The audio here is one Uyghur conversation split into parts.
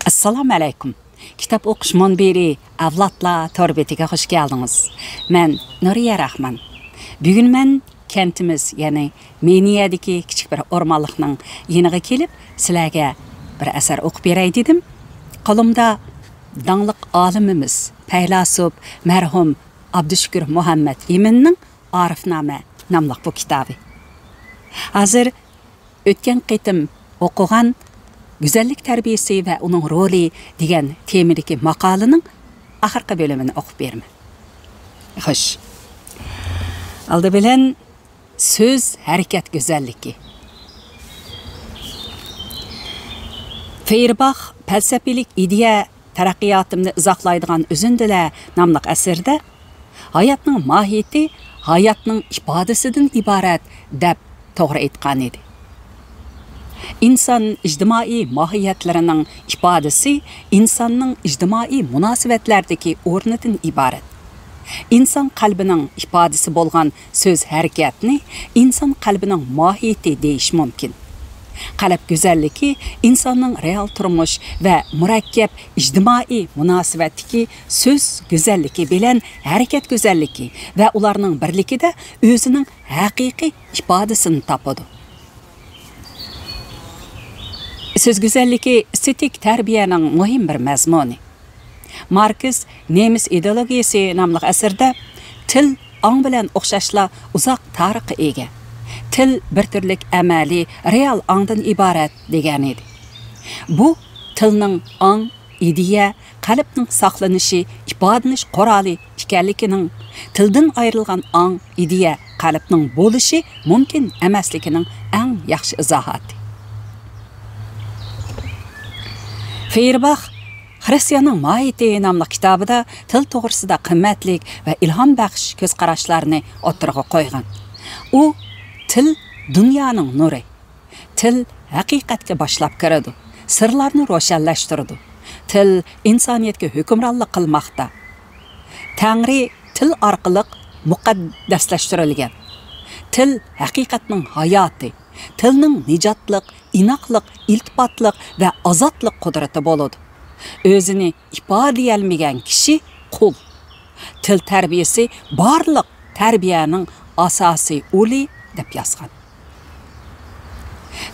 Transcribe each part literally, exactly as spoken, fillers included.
ئەسسالامۇ ئەلەيكۇم. كىتاب ئوقۇش مۇنبىرى ئەۋلادلار تور بېتىگە خۇش كەلدىڭىز. مەن نۇرىيە راخمان. بۈگۈن مەن كەنتىمىز، يەنى مېنىيەدىكى كىچىك بىر ئورمانلىقنىڭ يېنىغا كېلىپ، سىلەرگە بىر ئەسەر ئوقۇپ بېرەي دېدىم. قولۇمدا داڭلىق ئالىمىمىز، پەيلاسوپ، مەرھۇم ئابدۇشۈكۈر مۇھەممەت ئىمىننىڭ ئارىفنامە ناملىق بۇ كىتابى. ھازىر ئۆتكەن قېتىم ئوقۇغان گۈزەللىك تەربىيىسى ۋە ئۇنىڭ رولى دېگەن تېمىدىكى ماقالىنىڭ ئاخىرقى بۆلۈمىنى ئوقۇپ بېرىمەن. خوش. ئالدى بىلەن سۆز ھەرىكەت گۈزەللىكى. فېيرباخ پەلسەپىلىك ئىدىيە تەرەققىياتىمنى ئىزاھلايدىغان ئۈزۈندىلەر ناملىق ئەسىرىدە ھاياتنىڭ ماھىيىتى ھاياتنىڭ ئىپادىسىدىن ئىبارەت دەپ توغرا ئېيتقان ئىدى. ئىنسان ئىجتىمائىي ماھىيەتلىرىنىڭ ئىپادىسى ئىنساننىڭ ئىجتىمائىي مۇناسىۋەتلەردىكى ئورنىدىن ئىبارەت. ئىنسان قەلبىنىڭ ئىپادىسى بولغان سۆز ھەرىكەتنى ئىنسان قەلبىنىڭ ماھىيىتى دېيىش مۇمكىن. قەلب گۈزەللىكى ئىنساننىڭ رېئال تۇرمۇش ۋە مۇرەككەپ ئىجتىمائىي مۇناسىۋەتتىكى سۆز گۈزەللىكى بىلەن ھەرىكەت گۈزەللىكى ۋە ئۇلارنىڭ بىرلىكىدە ئۆزىنىڭ ھەقىقىي ئىپادىسىنى تاپىدۇ. سۆز گۈزەللىكى ئېستېتىك تەربىيەنىڭ مۇھىم بىر مەزمۇنى. ماركس نېمىس ئىدېئولوگىيىسى ناملىق ئەسىرىدە تىل ئاڭ بىلەن ئوخشاشلا ئۇزاق تارىخقا ئىگە. تىل بىر تۈرلۈك ئەمەلىي، رېئال ئاڭدىن ئىبارەت دېگەن ئىدى. بۇ تىلنىڭ ئاڭ، ئىدىيە، قەلبنىڭ ساقلىنىشى، ئىپادىلىنىش قورالى ئىكەنلىكىنىڭ، تىلدىن ئايرىلغان ئاڭ، ئىدىيە، قەلبنىڭ بولۇشى مۇمكىن ئەمەسلىكىنىڭ ئەڭ ياخشى ئىزاھاتى. فېيرباخ خىرىستىياننىڭ ماھىيىتى ناملىق كىتابىدا تىل توغرىسىدا قىممەتلىك ۋە ئىلھام بەخش كۆز قاراشلارنى ئوتتۇرىغا قويغان. ئۇ تىل دۇنيانىڭ نۇرى. تىل ھەقىقەتكە باشلاپ كىرىدۇ، سىرلارنى روشەنلەشتۈرىدۇ. تىل ئىنسانىيەتكە ھۆكۈمرانلىق قىلماقتا. تەڭرى تىل ئارقىلىق مۇقەددەسلەشتۈرۈلگەن. تىل ھەقىقەتنىڭ ھاياتى، تىلنىڭ نىجاتلىق، ئىناقلىق، ئىلتىپاتلىق ۋە ئازادلىق قۇدرىتى بولىدۇ. ئۆزىنى ئىپادىلىيەلمىگەن كىشى قۇل. تىل تەربىيەسى بارلىق تەربىيەنىڭ ئاساسىي ئۇلى، دەپ يازغان.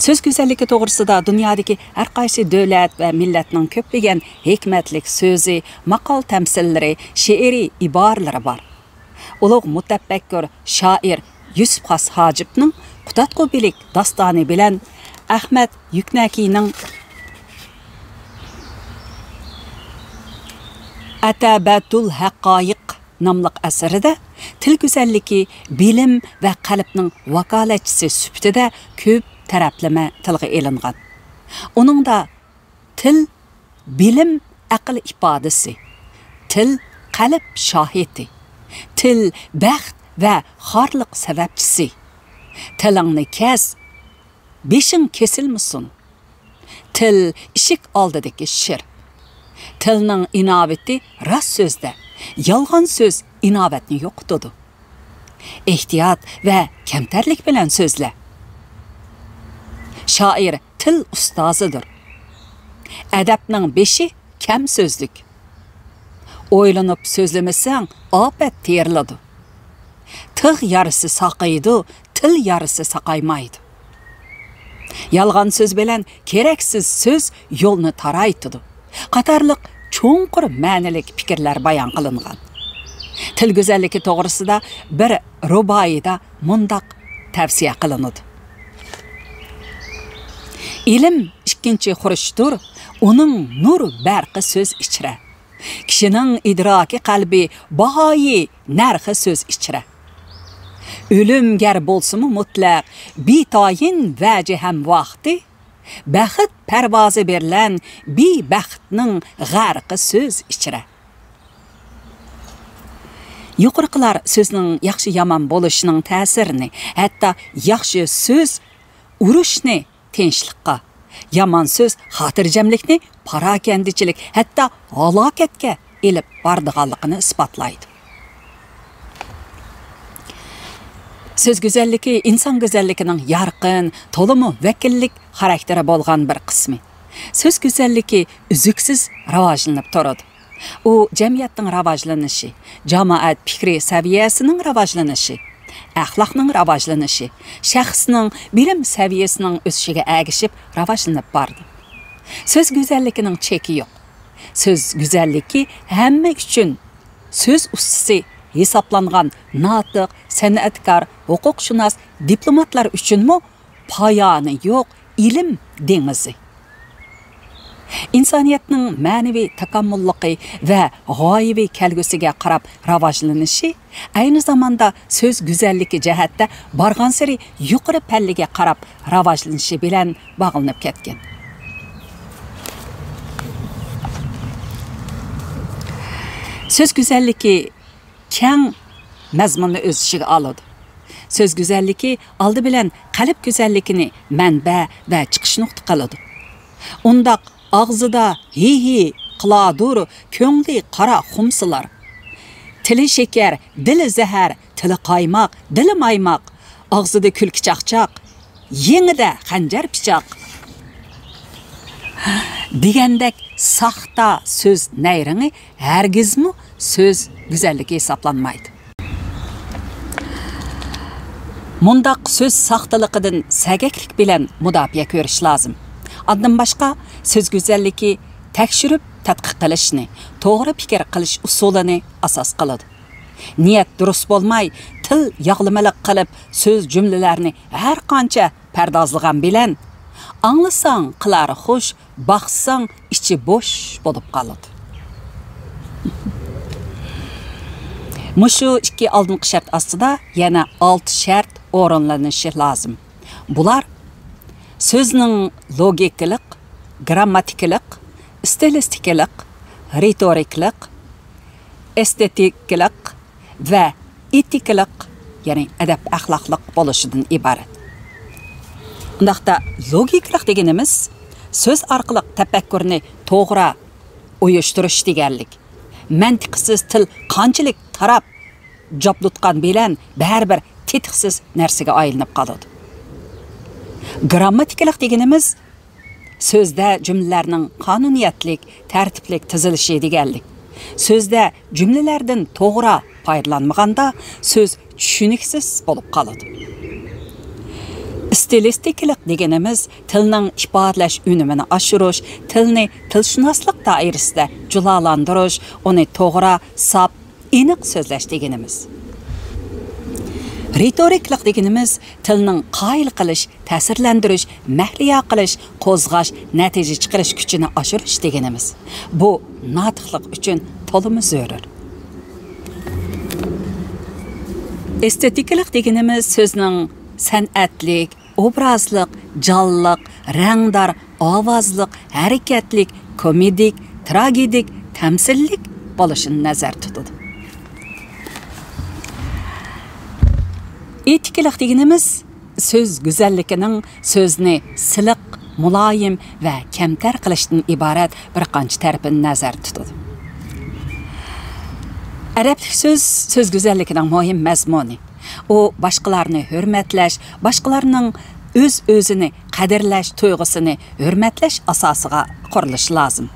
سۆز گۈزەللىكى توغرىسىدا دۇنيادىكى ھەر قايسى دۆلەت ۋە مىللەتنىڭ كۆپلىگەن ھېكمەتلىك سۆزى، ماقال تەمسىللىرى، شېئىرىي ئىبارىلىرى بار. ئۇلۇغ مۇتەپەككۇر شائىر يۈسۈپ خاس ھاجىپنىڭ قۇتادغۇ بىلىك داستانى بىلەن ئەخمەت يۈكنەكىنىڭ ئەتەبەتۇل ھەقايىق ناملىق ئەسىرىدە تىل گۈزەللىكى بىلىم ۋە قەلبنىڭ ۋاكالەتچىسى سۈپىتىدە كۆپ تەرەپلىمە تىلغا ئېلىنغان. ئۇنىڭدا تىل بىلىم ئەقىل ئىپادىسى، تىل قەلب شاھىتى، تىل بەخت ۋە خارلىق سەۋەبچىسى. تىلىڭنى كەس، بېشىڭ كېسىلمىسۇن. تىل ئىشىك ئالدىدىكى شىر. تىلنىڭ ئىناۋىتى راست سۆزدە، يالغان سۆز ئىناۋەتنى يوقىتىدۇ. ئېھتىيات ۋە كەمتەرلىك بىلەن سۆزلە. شائىر تىل ئۇستازىدۇر. ئەدەپنىڭ بېشى كەم سۆزلۈك. ئويلىنىپ سۆزلىمىسەڭ، ئاپەت تېرىلىدۇ. تىغ يارىسى ساقىيىدۇ، تىل يارىسى ساقايمايدۇ. يالغان سۆز بىلەن كېرەكسىز سۆز يولنى تارايتىدۇ. قاتارلىق چوڭقۇر مەنىلىك پىكىرلەر بايان قىلىنغان. تىل گۈزەللىكى توغرىسىدا بىر رۇبائىيدا مۇنداق تەۋسىيە قىلىنىدۇ. ئىلىم ئىككىنچى خۇرۇچتۇر، ئۇنىڭ نۇر بەرقى سۆز ئىچرە. كىشىنىڭ ئىدراكى قەلبى باھايى نەرخى سۆز ئىچرە. ئۆلۈم گەر بولسىمۇ مۇتلەق، بىتايىن ۋەجى ھەم ۋاقتى، بەخت پەرۋازى بېرىلەن بىبەختنىڭ غەرقى سۆز ئىچرە. يۇقىرىقىلار سۆزنىڭ ياخشى يامان بولۇشىنىڭ تەسىرىنى، ھەتتا ياخشى سۆز ئۇرۇشنى تىنچلىققا، يامان سۆز خاتىرجەملىكنى پاراكەندىچىلىك، ھەتتا ھالاكەتكە ئېلىپ بارىدىغانلىقىنى ئىسپاتلايدۇ. سۆز گۈزەللىكى ئىنسان گۈزەللىكىنىڭ يارقىن، تولىمۇ ۋەكىللىك خاراكتېرى بولغان بىر قىسمى. سۆز گۈزەللىكى ئۈزلۈكسىز راۋاجلىنىپ تۇرىدۇ. ئۇ جەمئىيەتنىڭ راۋاجلىنىشى، جامائەت پىكرى سەۋىيەسىنىڭ راۋاجلىنىشى، ئەخلاقنىڭ راۋاجلىنىشى، شەخسنىڭ بىلىم سەۋىيەسىنىڭ ئۆسۈشىگە ئەگىشىپ راۋاجلىنىپ بارىدۇ. سۆز گۈزەللىكىنىڭ چېكى يوق. سۆز گۈزەللىكى ھەممە ئۈچۈن سۆز ئۇستىسى ھېسابلانغان ناتىق، سەنئەتكار، ھوقۇقشۇناس، دىپلوماتلار ئۈچۈنمۇ پايانى يوق ئىلىم دېڭىزى. ئىنسانىيەتنىڭ مەنىۋى تاكامۇللۇقى ۋە غايىۋى كەلگۈسىگە قاراپ راۋاجلىنىشى ئەينى زاماندا سۆز گۈزەللىكى جەھەتتە بارغانسېرى يۇقىرى پەللىگە قاراپ راۋاجلىنىشى بىلەن باغلىنىپ كەتكەن. سۆز گۈزەللىكى كەڭ مەزمۇننى ئۆز ئىچىگە ئالىدۇ. سۆز گۈزەللىكى ئالدى بىلەن قەلب گۈزەللىكىنى مەنبە ۋە چىقىش نۇقتا قىلىدۇ. ئۇنداق ئاغزىدا ھى-ھى قىلادۇر كۆڭلى قارا خۇمسىلار. تىلى شېكەر، دىلى زەھەر، تىلى قايماق، دىلى مايماق، ئاغزىدا كۈلكە چاقچاق، يېڭىدە خەنجەر پىچاق دېگەندەك ساختا سۆز نەيرىڭى ھەرگىزمۇ سۆز گۈزەللىكى ھېسابلانمايدۇ. مۇنداق سۆز ساختىلىقىدىن سەگەكلىك بىلەن مۇداپىئە كۆرۈش لازىم. ئاندىن باشقا، سۆز گۈزەللىكى تەكشۈرۈپ تەتقىق قىلىشنى، توغرا پىكىر قىلىش ئۇسۇلىنى ئاساس قىلىدۇ. نىيەت دۇرۇس بولماي، تىل ياغلىمىلىق قىلىپ، سۆز جۈملىلەرنى ھەر قانچە پەردازلىغان بىلەن، ئاڭلىساڭ قىلار خۇش، باقساڭ ئىچى بوش بولۇپ قالىدۇ. مۇشۇ ئىككى ئالدىنقى شەرت ئاستىدا يەنە ئالتە شەرت ئورۇنلىنىشى لازىم. بۇلار سۆزنىڭ لوگىكىلىق، گىرامماتىكىلىق، ئىستىلىستىكىلىق، رېتورىكىلىق، ئېستېتىكىلىق ۋە ئېتىكىلىق، يەنى ئەدەپ-ئەخلاقلىق بولۇشىدىن ئىبارەت. ئۇنداقتا لوگىكىلىق دېگىنىمىز سۆز ئارقىلىق تەپەككۇرنى توغرا ئۇيۇشتۇرۇش دېگەنلىك. مەنتىقسىز تىل قانچىلىك تاراپ جابدۇتقان بىلەن بەرىبىر تېتىقسىز نەرسىگە ئايلىنىپ قالىدۇ. گىرامماتىكىلىق دېگىنىمىز سۆزدە جۈملىلەرنىڭ قانۇنىيەتلىك، تەرتىپلىك تىزىلىشى دېگەنلىك. سۆزدە جۈملىلەردىن توغرا پايدىلانمىغاندا، سۆز چۈشىنىكسىز بولۇپ قالىدۇ. ئىستىلىستىكىلىق دېگىنىمىز تىلنىڭ ئىپادىلەش ئۈنۈمىنى ئاشۇرۇش، تىلنى تىلشۇناسلىق دائىرىسىدە جۇلالاندۇرۇش، ئۇنى توغرا، ساپ، ئېنىق سۆزلەش دېگىنىمىز. رېتورىكىلىق دېگىنىمىز تىلنىڭ قايىل قىلىش، تەسىرلەندۈرۈش، مەھلىيا قىلىش، قوزغاش، نەتىجە چىقىرىش كۈچىنى ئاشۇرۇش دېگىنىمىز. بۇ ناتىقلىق ئۈچۈن تولىمۇ زۆرۈر. ئېستېتىكىلىق دېگىنىمىز سۆزنىڭ سەنئەتلىك، ئوبرازلىق، جانلىق، رەڭدار، ئاۋازلىق، ھەرىكەتلىك، كومېدىك، تراگېدىك، تەمسىللىك بولۇشىنى نەزەردە تۇتىدۇ. ئېتىكىلىق دېگىنىمىز سۆز گۈزەللىكىنىڭ سۆزنى سىلىق، مۇلايىم ۋە كەمتەر قىلىشتىن ئىبارەت بىر قانچە تەرىپىنى نەزەردە تۇتىدۇ. ئەدەپلىك سۆز، سۆز گۈزەللىكىنىڭ مۇھىم مەزمۇنى. ئۇ باشقىلارنى ھۆرمەتلەش، باشقىلارنىڭ ئۆز-ئۆزىنى قەدىرلەش تۇيغۇسىنى ھۆرمەتلەش ئاساسىغا قۇرۇلۇشى لازىم.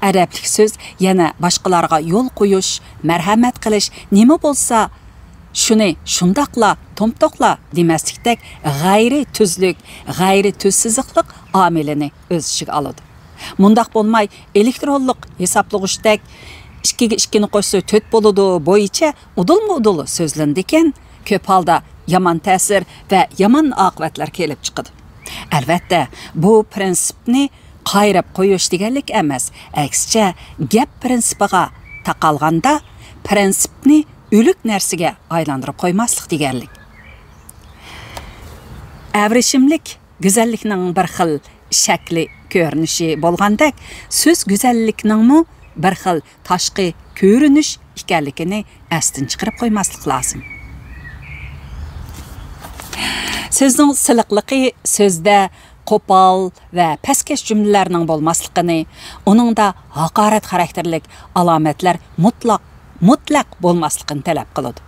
ئەدەپلىك سۆز يەنە باشقىلارغا يول قويۇش، مەرھەمەت قىلىش، نېمە بولسا شۇنى شۇنداقلا، تومتوقلا دېمەسلىكتەك غەيرىي تۈزلۈك، غەيرىي تۈز سىزىقلىق ئامىلىنى ئۆز ئىچىگە ئالىدۇ. مۇنداق بولماي، ئېلېكترونلۇق ھېسابلىغۇچتەك «ئىككىگە ئىككىنى قوشسا تۆت بولىدۇ» بويىچە ئۇدۇلمۇ ئۇدۇل سۆزلىنىدىكەن، كۆپ ھالدا يامان تەسىر ۋە يامان ئاقىۋەتلەر كېلىپ چىقىدۇ. ئەلۋەتتە، بۇ پىرىنسىپنى قايرىپ قويۇش دېگەنلىك ئەمەس، ئەكسىچە، گەپ پىرىنسىپىغا تاقالغاندا، پىرىنسىپنى ئۆلۈك نەرسىگە ئايلاندۇرۇپ قويماسلىق دېگەنلىك. ئەۋرىشىملىك گۈزەللىكنىڭ بىر خىل شەكلى، كۆرۈنۈشى بولغاندەك، سۆز گۈزەللىكنىڭمۇ بىر خىل تاشقى كۆرۈنۈش ئىكەنلىكىنى ئەستىن چىقىرىپ قويماسلىق لازىم. سۆزنىڭ سىلىقلىقى سۆزدە قوپال ۋە پەسكەش جۈملىلەرنىڭ بولماسلىقىنى، ئۇنىڭدا ھاقارەت خاراكتېرلىك ئالامەتلەر مۇتلەق، مۇتلەق بولماسلىقىنى تەلەپ قىلىدۇ.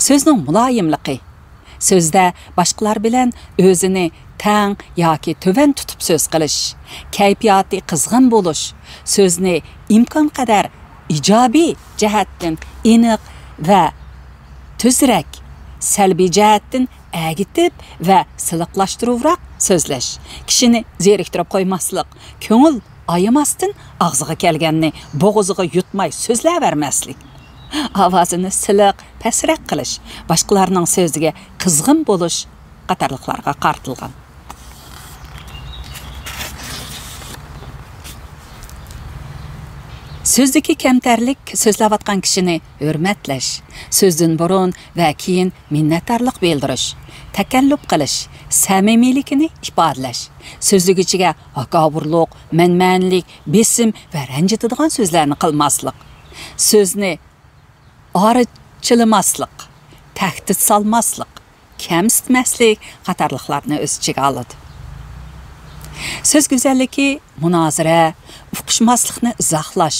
سۆزنىڭ مۇلايىملىقى، سۆزدە باشقىلار بىلەن ئۆزىنى تەڭ ياكى تۆۋەن تۇتۇپ سۆز قىلىش، كەيپىياتى قىزغىن بولۇش، سۆزنى ئىمكانقەدەر ئىجابىي جەھەتتىن ئېنىق ۋە تۈزرەك، سەلبىي جەھەتتىن ئەگىتىپ ۋە سىلىقلاشتۇرۇۋراق سۆزلەش، كىشىنى زېرىكتۈرۈپ قويماسلىق، كۆڭۈل ئايىماستىن ئاغزىغا كەلگەننى بوغۇزىغا يۇتماي سۆزلەۋەرمەسلىك، ئاۋازىنى سىلىق، پەسرەك قىلىش، باشقىلارنىڭ سۆزىگە قىزغىن بولۇش قاتارلىقلارغا قارىتىلغان. سۆزدىكى كەمتەرلىك سۆزلەۋاتقان كىشىنى ھۆرمەتلەش، سۆزدىن بۇرۇن ۋە كېيىن مىننەتدارلىق بىلدۈرۈش، تەكەللۇپ قىلىش، سەمىمىيلىكىنى ئىپادىلەش، سۆزلىگۈچىگە ھاكاۋۇرلۇق، مەنمەنىلىك، بېسىم ۋە رەنجىتىدىغان سۆزلەرنى قىلماسلىق، سۆزنى ئارىچىلىماسلىق، تەھدىت سالماسلىق، كەمسىتمەسلىك قاتارلىقلارنى ئۆز ئىچىگە ئالىدۇ. سۆز گۈزەللىكى مۇنازىرە، ئۇقۇشماسلىقنى ئىزاھلاش،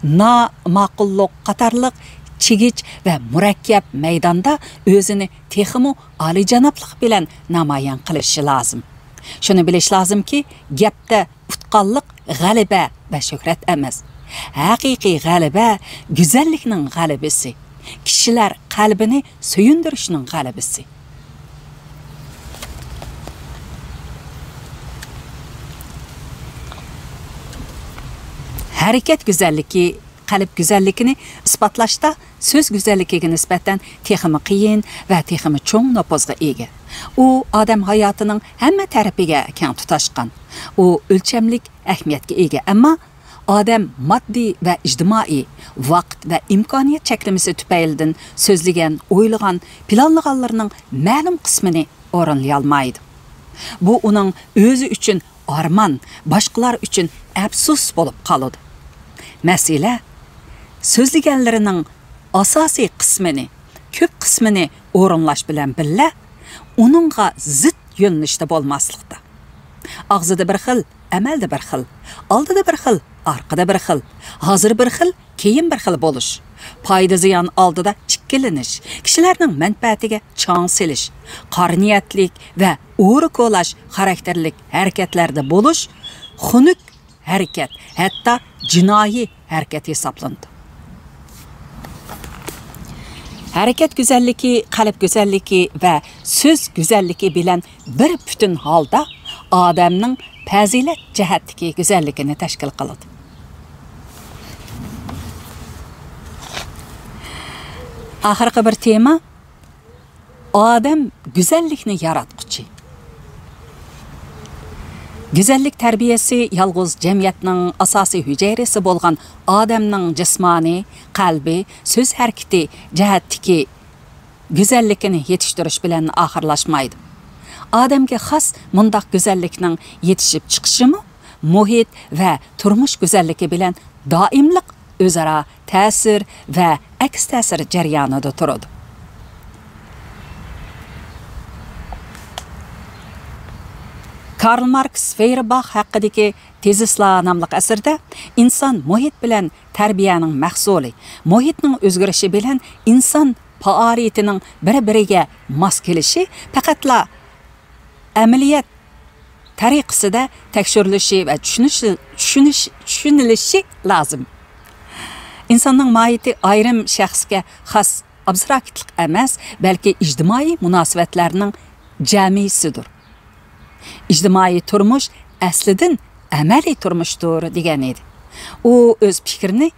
ناماقۇللۇق قاتارلىق چىگىچ ۋە مۇرەككەپ مەيداندا ئۆزىنى تېخىمۇ ئالىيجانابلىق بىلەن نامايان قىلىشى لازىم. شۇنى بىلىش لازىمكى، گەپتە ئۇتقانلىق غەلىبە ۋە شۆھرەت ئەمەس. ھەقىقىي غەلىبە گۈزەللىكنىڭ غەلىبىسى، كىشىلەر قەلبىنى سۆيۈندۈرۈشنىڭ غەلىبىسى. ھەرىكەت گۈزەللىكى قەلب گۈزەللىكىنى ئىسپاتلاشتا سۆز گۈزەللىكىگە نىسبەتەن تېخىمۇ قىيىن ۋە تېخىمۇ چوڭ نوپۇزغا ئىگە. ئۇ ئادەم ھاياتىنىڭ ھەممە تەرىپىگە كەڭ تۇتاشقان. ئۇ ئۆلچەملىك ئەھمىيەتكە ئىگە، ئەمما ئادەم ماددىي ۋە ئىجتىمائىي، ۋاقىت ۋە ئىمكانىيەت چەكلىمىسى تۈپەيلىدىن سۆزلىگەن، ئويلىغان، پىلانلىغانلىرىنىڭ مەلۇم قىسمىنى ئورۇنلىيالمايدۇ. بۇ ئۇنىڭ ئۆزى ئۈچۈن ئارمان، باشقىلار ئۈچۈن ئەپسۇس بولۇپ قالىدۇ. مەسىلە، سۆزلىگەنلىرىنىڭ ئاساسىي قىسمىنى، كۆپ قىسمىنى ئورۇنلاش بىلەن بىللە، ئۇنىڭغا زىت يۆنىلىشتە بولماسلىقتا. ئاغزىدا بىر خىل، ئەمەلدە بىر خىل، ئالدىدا بىر خىل، ئارقىدا بىر خىل، ھازىر بىر خىل، كېيىن بىر خىل بولۇش، پايدا-زىيان ئالدىدا ئىككىلىنىش، كىشىلەرنىڭ مەنپەئەتىگە چاڭ سېلىش، قارا نىيەتلىك ۋە ئورا كولاش خاراكتېرلىك ھەرىكەتلەردە بولۇش خۇنۈك ھەرىكەت، ھەتتا جىنايى ھەرىكەت ھېسابلىنىدۇ. ھەرىكەت گۈزەللىكى قەلب گۈزەللىكى ۋە سۆز گۈزەللىكى بىلەن بىر پۈتۈن ھالدا ئادەمنىڭ پەزىلەت جەھەتتىكى گۈزەللىكىنى تەشكىل قىلىدۇ. ئاخىرقى بىر تېما، ئادەم گۈزەللىكنى ياراتقۇچى. گۈزەللىك تەربىيەسى يالغۇز جەمئىيەتنىڭ ئاساسىي ھۈجەيرىسى بولغان ئادەمنىڭ جىسمانىي، قەلبىي، سۆز ھەرىكىتى جەھەتتىكى گۈزەللىكىنى يېتىشتۈرۈش بىلەن ئاخىرلاشمايدۇ. ئادەمگە خاس مۇنداق گۈزەللىكنىڭ يېتىشىپ چىقىشىمۇ مۇھىت ۋە تۇرمۇش گۈزەللىكى بىلەن دائىملىق ئۆزئارا تەسىر ۋە ئەكس تەسىر جەريانىدا تۇرىدۇ. كارل ماركس فېيرباخ ھەققىدىكى تېزىسلار ناملىق ئەسىرىدە ئىنسان مۇھىت بىلەن تەربىيەنىڭ مەھسۇلى، مۇھىتنىڭ ئۆزگىرىشى بىلەن ئىنسان پائالىيىتىنىڭ بىر-بىرىگە ماس كېلىشى پەقەتلا ئەمەلىيەت تەرىقىسىدە تەكشۈرۈلۈشى ۋە چۈشىنىشى، چۈشىنىش، چۈشىنىلىشى لازىم. ئىنساننىڭ ماھىيىتى ئايرىم شەخسكە خاس ئابستراكتلىق ئەمەس، بەلكى ئىجتىمائىي مۇناسىۋەتلەرنىڭ جەمئىيسىدۇر. ئىجتىمائىي تۇرمۇش ئەسلىدىن ئەمەلىي تۇرمۇشتۇر، دېگەن ئىدى. ئۇ ئۆز پىكرىنى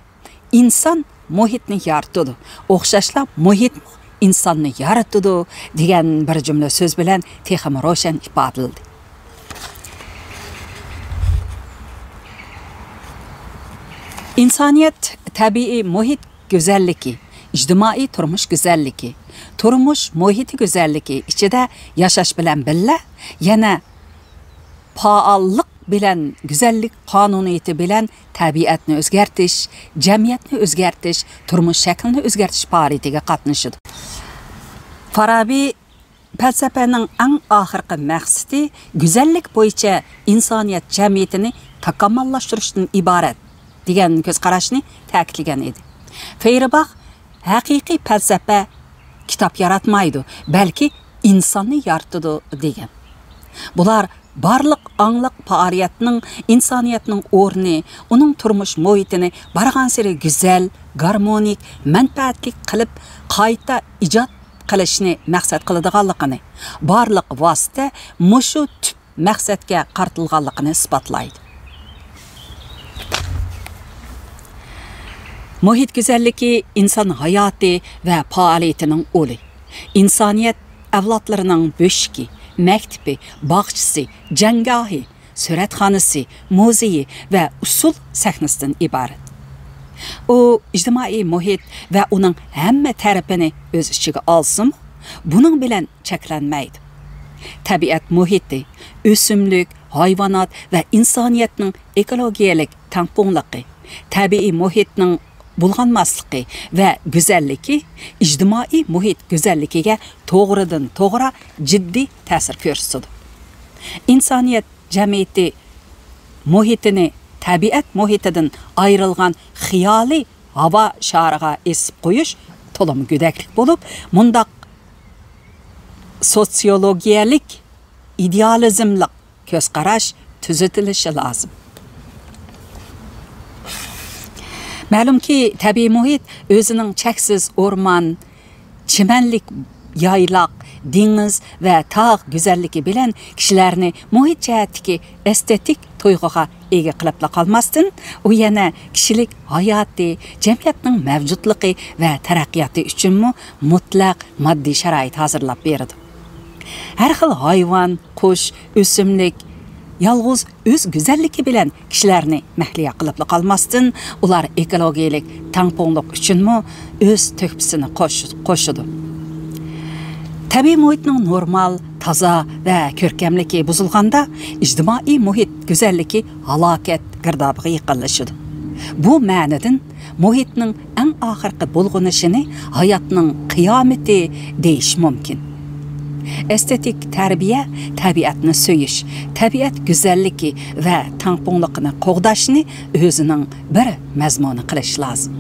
ئىنسان مۇھىتنى يارىتىدۇ، ئوخشاشلا مۇھىتمۇ ئىنساننى يارىتىدۇ، دېگەن بىر جۈملە سۆز بىلەن تېخىمۇ روشەن ئىپادىلىدى. ئىنسانىيەت تەبىئىي مۇھىت گۈزەللىكى، ئىجتىمائىي تۇرمۇش گۈزەللىكى، تۇرمۇش مۇھىتى گۈزەللىكى ئىچىدە ياشاش بىلەن بىللە، يەنە پائاللىق بىلەن، گۈزەللىك قانۇنىيىتى بىلەن تەبىئەتنى ئۆزگەرتىش، جەمئىيەتنى ئۆزگەرتىش، تۇرمۇش شەكلىنى ئۆزگەرتىش پائالىيىتىگە قاتنىشىدۇ. فارابى پەلسەپىنىڭ ئەڭ ئاخىرقى مەقسىتى گۈزەللىك بويىچە ئىنسانىيەت جەمئىيىتىنى تاكامۇللاشتۇرۇشتىن ئىبارەت، دېگەن كۆز قاراشنى تەكىتلىگەن ئىدى. فېيرباخ ھەقىقىي پەلسەپە كىتاب ياراتمايدۇ، بەلكى ئىنساننى يارىتىدۇ، دېگەن. بۇلار بارلىق ئاڭلىق پائالىيەتنىڭ ئىنسانىيەتنىڭ ئورنى، ئۇنىڭ تۇرمۇش مۇھىتىنى بارغانسېرى گۈزەل، گارمونىك، مەنپەئەتلىك قىلىپ قايتا ئىجاد قىلىشنى مەقسەت قىلىدىغانلىقىنى، بارلىق ۋاسىتە مۇشۇ تۈپ مەقسەتكە قارىتىلغانلىقىنى ئىسپاتلايدۇ. مۇھىت گۈزەللىكى ئىنسان ھاياتى ۋە پائالىيىتىنىڭ ئۇلى، ئىنسانىيەت ئەۋلادلىرىنىڭ بۆشۈكى، مەكتىپى، باغچىسى، جەڭگاھى، سۈرەتخانىسى، مۇزېيى ۋە ئۇسسۇل سەھنىسىدىن ئىبارەت. ئۇ ئىجتىمائىي مۇھىت ۋە ئۇنىڭ ھەممە تەرىپىنى ئۆز ئىچىگە ئالسىمۇ، بۇنىڭ بىلەن چەكلەنمەيدۇ. تەبىئەت مۇھىتى، ئۆسۈملۈك، ھايۋانات ۋە ئىنسانىيەتنىڭ ئېكولوگىيەلىك تەڭپۇڭلۇقى، تەبىئىي مۇھىتنىڭ بۇلغانماسلىقى ۋە گۈزەللىكى ئىجتىمائىي مۇھىت گۈزەللىكىگە توغرىدىن توغرا جىددىي تەسىر كۆرسىتىدۇ. ئىنسانىيەت جەمئىيىتى مۇھىتىنى تەبىئەت مۇھىتىدىن ئايرىلغان خىيالىي ھاۋا شارىغا ئېسىپ قويۇش تولىمۇ گۆدەكلىك بولۇپ، مۇنداق سوتسىيولوگىيەلىك ئىدېئالىزملىق كۆز قاراش تۈزىتىلىشى لازىم. مەلۇمكى، تەبىئىي مۇھىت ئۆزىنىڭ چەكسىز ئورمان، چىمەنلىك يايلاق، دېڭىز ۋە تاغ گۈزەللىكى بىلەن كىشىلەرنى مۇھىت جەھەتتىكى ئېستېتىك تۇيغۇغا ئىگە قىلىپلا قالماستىن، ئۇ يەنە كىشىلىك ھاياتى، جەمئىيەتنىڭ مەۋجۇتلۇقى ۋە تەرەققىياتى ئۈچۈنمۇ مۇتلەق ماددىي شارائىت ھازىرلاپ بېرىدۇ. ھەر خىل ھايۋان، قۇش، ئۆسۈملۈك يالغۇز ئۆز گۈزەللىكى بىلەن كىشىلەرنى مەھلىيا قىلىپلا قالماستىن، ئۇلار ئېكولوگىيەلىك تەڭپۇڭلۇق ئۈچۈنمۇ ئۆز تۆھپىسىنى قوش-، قوشىدۇ. تەبىئىي مۇھىتنىڭ نورمال، تازا ۋە كۆركەملىكى بۇزۇلغاندا، ئىجتىمائىي مۇھىت گۈزەللىكى ھالاكەت گىردابىغا يېقىنلىشىدۇ. بۇ مەنىدىن مۇھىتنىڭ ئەڭ ئاخىرقى بۇلغىنىشىنى ھاياتنىڭ قىيامىتى دېيىش مۇمكىن. ئېستېتىك تەربىيە تەبىئەتنى سۆيۈش، تەبىئەت گۈزەللىكى ۋە تەڭپۇڭلۇقىنى قوغداشنى ئۆزىنىڭ بىر مەزمۇنى قىلىش لازىم.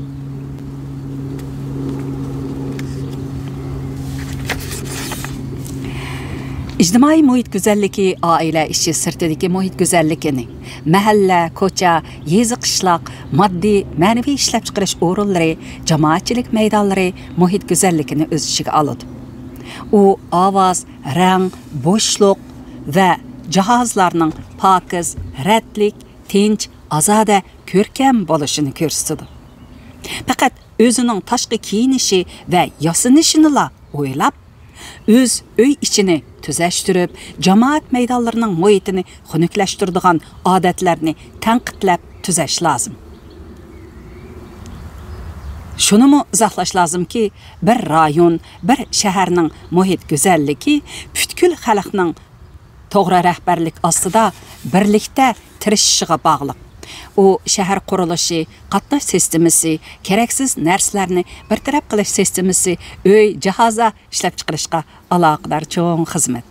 ئىجتىمائىي مۇھىت گۈزەللىكى ئائىلە ئىچى سىرتىدىكى مۇھىت گۈزەللىكىنى، مەھەللە، كوچا، يېزا، قىشلاق، ماددىي، مەنىۋى ئىشلەپچىقىرىش ئورۇنلىرى، جامائەتچىلىك مەيدانلىرى مۇھىت گۈزەللىكىنى ئۆز ئىچىگە ئالىدۇ. ئۇ ئاۋاز، رەڭ، بوشلۇق ۋە جاھازلارنىڭ پاكىز، رەتلىك، تىنچ، ئازادە، كۆركەم بولۇشىنى كۆرسىتىدۇ. پەقەت ئۆزىنىڭ تاشقى كىيىنىشى ۋە ياسىنىشىنىلا ئويلاپ، ئۆز ئۆي ئىچىنى تۈزەشتۈرۈپ، جامائەت مەيدانلىرىنىڭ مۇھىتىنى خۇنۈكلەشتۈرىدىغان ئادەتلەرنى تەنقىدلەپ تۈزەش لازىم. شۇنىمۇ ئىزاھلاش لازىمكى، بىر رايون، بىر شەھەرنىڭ مۇھىت گۈزەللىكى پۈتكۈل خەلقنىڭ توغرا رەھبەرلىك ئاستىدا بىرلىكتە تىرىشىشىغا باغلىق. ئۇ شەھەر قۇرۇلۇشى، قاتناش سىستېمىسى، كېرەكسىز نەرسىلەرنى بىر تەرەپ قىلىش سىستېمىسى، ئۆي، جاھازلار ئىشلەپچىقىرىشقا ئالاقىدار چوڭ خىزمەت.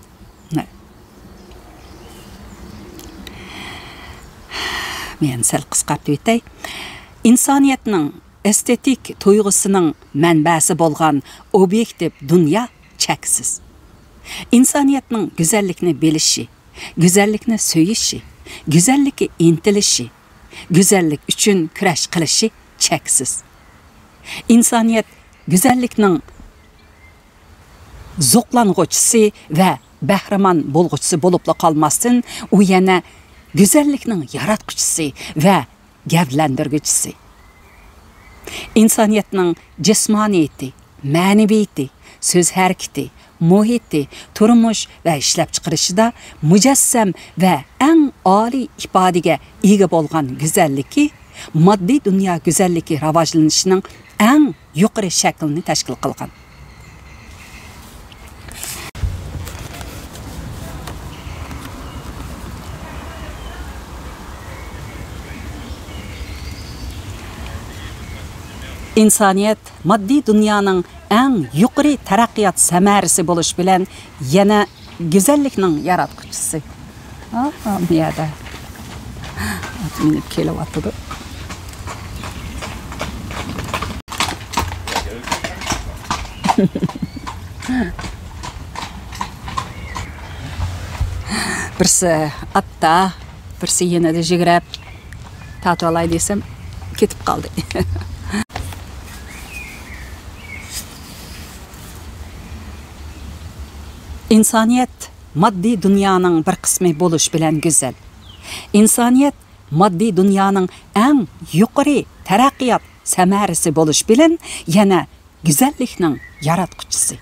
مەن سەل قىسقارتىۋېتەي. ئىنسانىيەتنىڭ ئېستېتىك تۇيغۇسىنىڭ مەنبەسى بولغان ئوبيېكتىپ دۇنيا چەكسىز. ئىنسانىيەتنىڭ گۈزەللىكنى بىلىشى، گۈزەللىكنى سۆيۈشى، گۈزەللىككە ئىنتىلىشى، گۈزەللىك ئۈچۈن كۈرەش قىلىشى چەكسىز. ئىنسانىيەت گۈزەللىكنىڭ زوقلانغۇچىسى ۋە بەھرىمەن بولغۇچىسى بولۇپلا قالماستىن، ئۇ يەنە گۈزەللىكنىڭ ياراتقۇچىسى ۋە گەۋدىلەندۈرگۈچىسى. ئىنسانىيەتنىڭ جىسمانىيىتى، مەنىۋىيىتى، سۆز ھەرىكىتى، مۇھىتى، تۇرمۇش ۋە ئىشلەپچىقىرىشىدا مۇجەسسەم ۋە ئەڭ ئالىي ئىپادىگە ئىگە بولغان گۈزەللىكى ماددىي دۇنيا گۈزەللىكى راۋاجلىنىشىنىڭ ئەڭ يۇقىرى شەكلىنى تەشكىل قىلغان. ئىنسانىيەت ماددىي دۇنيانىڭ ئەڭ يۇقىرى تەرەققىيات سەمەرىسى بولۇش بىلەن يەنە گۈزەللىكنىڭ ياراتقۇچىسى. ئاھا، بۇ يەردە ئات مىنىپ كېلىۋاتىدۇ. بىرسى ئاتتا، بىرسى يېنىدا جۈگرەپ تارتىۋالاي دېسەم، كېتىپ قالدى. ئىنسانىيەت ماددىي دۇنيانىڭ بىر قىسمى بولۇش بىلەن گۈزەل. ئىنسانىيەت ماددىي دۇنيانىڭ ئەڭ يۇقىرى تەرەققىيات سەمەرىسى بولۇش بىلەن يەنە گۈزەللىكنىڭ ياراتقۇچىسى.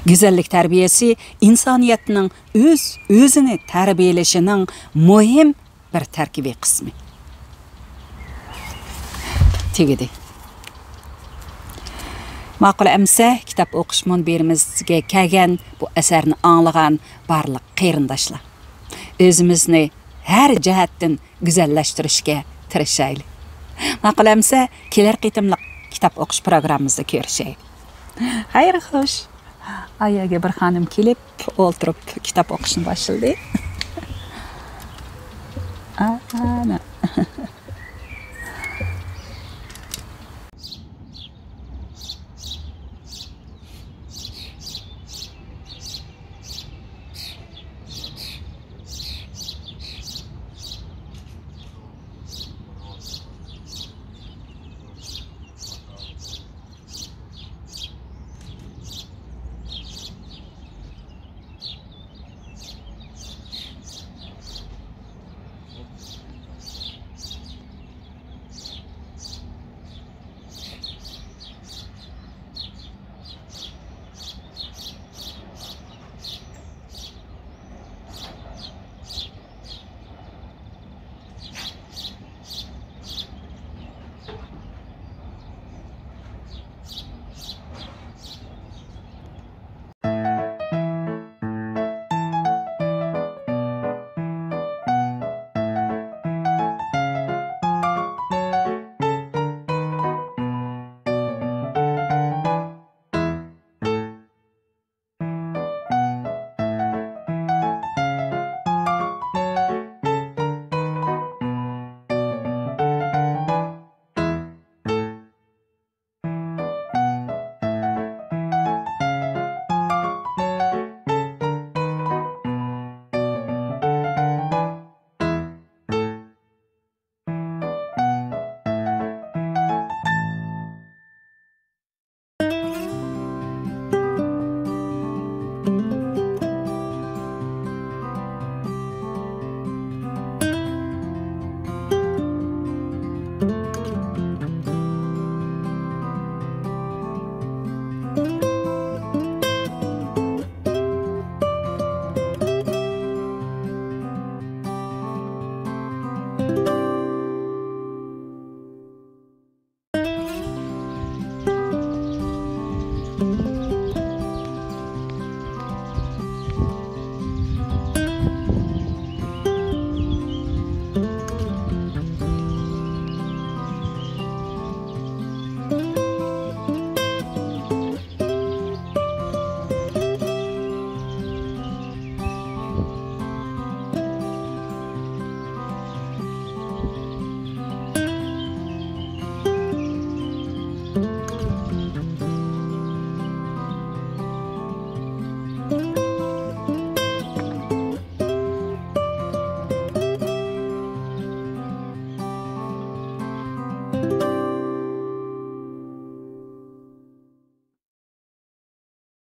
گۈزەللىك تەربىيەسى ئىنسانىيەتنىڭ ئۆز-ئۆزىنى تەربىيەلىشىنىڭ مۇھىم بىر تەركىبىي قىسمى. تۈگىدى. ماقۇل ئەمسە، كىتاب ئوقۇش مۇنبىرىمىزگە كەلگەن، بۇ ئەسەرنى ئاڭلىغان بارلىق قېرىنداشلار، ئۆزىمىزنى ھەر جەھەتتىن گۈزەللەشتۈرۈشكە تىرىشايلى. ماقۇل ئەمسە، كېلەر قېتىملىق كىتاب ئوقۇش پروگراممىمىزدا كۆرۈشەيلى. خەير خوش. ئايەگە بىر خانىم كېلىپ، ئولتۇرۇپ كىتاب ئوقۇشنى باشلىدى.